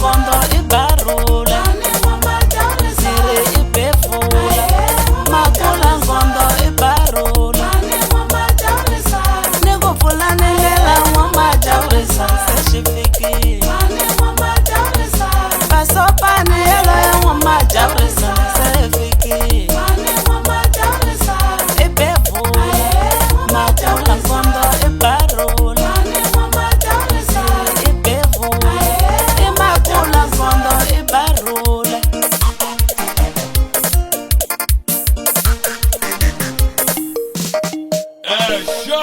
nkondo i barula, siri i bevula. Makula nkondo i barula, ni ku pfula ni ndlela n'wamajaurisa se swi fikile. Pasopani yeleyo n'wamajaurisa se fikile. I bevula, makula nkondo i barula, siri i bevula. I makula nkondo i barula. Exa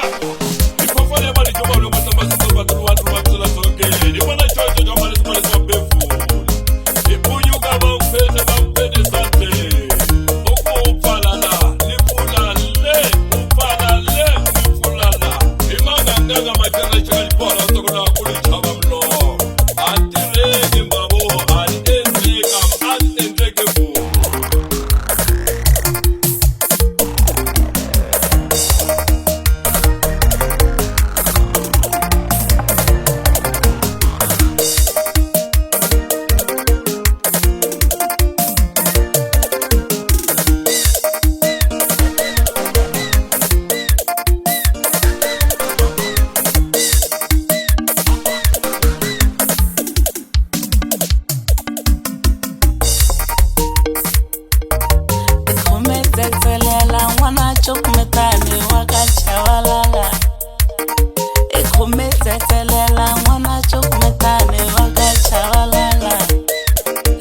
diphoofolo ya bale tšo ba tsamaya setso ba tloa tloa tsela tsokeng di bona tšo tšo ba le ba le ba befula ipunyuka ba mphethe ba mphethe santleng o ko pfalala le pfula le o pfala le le pfula la hi maganganga matirha tšhaka diphola tsokona ku li chava mlomo a tirheki mbaboho a di endleka a di endleke ku. Tikhume tsetselela n'wana cukumetani wa ka Chavalala. I khume tsetselela n'wana cukumetani wa ka Chavalala.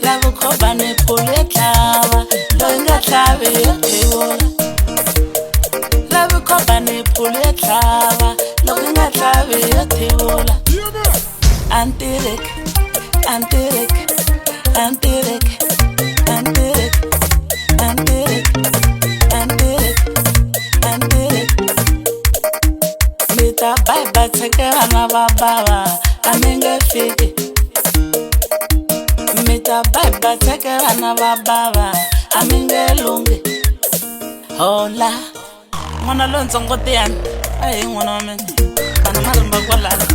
La vukhobani phulu ya tlhava, loyi nga tlhavi yo thevula. La vukhobani phulu ya tlhava, loko nga tlhavi yo thevula. Antirek, antirek, antirek, antirek, antirek, antirek, antirek. Mi ta bye tsheke vana va bava, a mi nge fiki. Mi ta bye tsheke vana va bava, a mi nge lunghi. Hola, n'wana lontsongo tiyani, a hi n'wana wa mina, vana marimba kwalano.